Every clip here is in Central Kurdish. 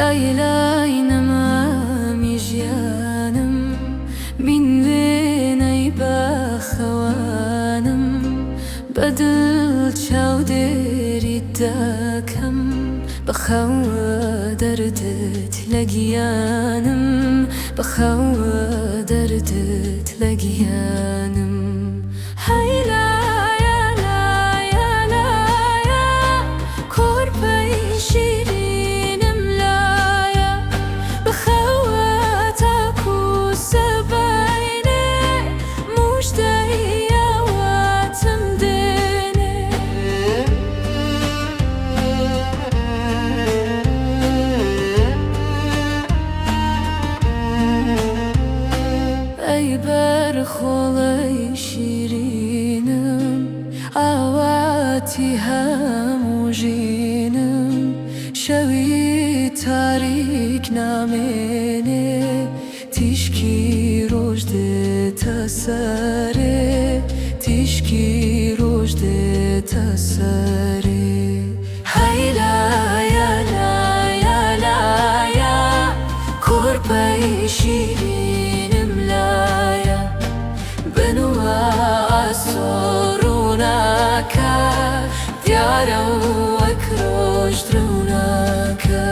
لای لای نەمامی ژیانم، بین وێنەی باخەوانم، بە دڵ چاودێریت دەکەم، بە خەوە دەردت لە گیانم، بە خەوە دەردت لە گیانم. هەی لایا لایا لایا، کۆرپەی شیرینم لایە، بخەوە تاکو سبەینێ، موژدەی ئاواتم دێنێ. ئەی بەرخۆڵەی شیرینم، ئاواتی هەموو ژینم، شەوی تاریک نامێنێ، تیشکی ڕۆژ دێتە سەرێ، تیشکی ڕۆژ دێتە سەرێ. هەی لایا لایا لایا، کۆرپەی شیرینم لایە، بنووە ئاسۆ ڕووناکە، دیارە وەک ڕۆژ درەوناکە.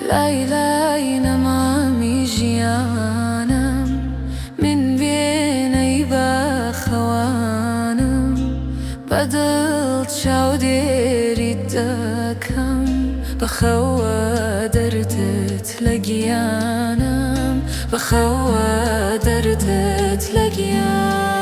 لای لای نەمامی ژیانم، من وێنەی باخەوانم، بە دڵ چاودێریت دەکەم، بە خەوە دەردت لە گیانم، بە خەوە دەردت لە گیانم.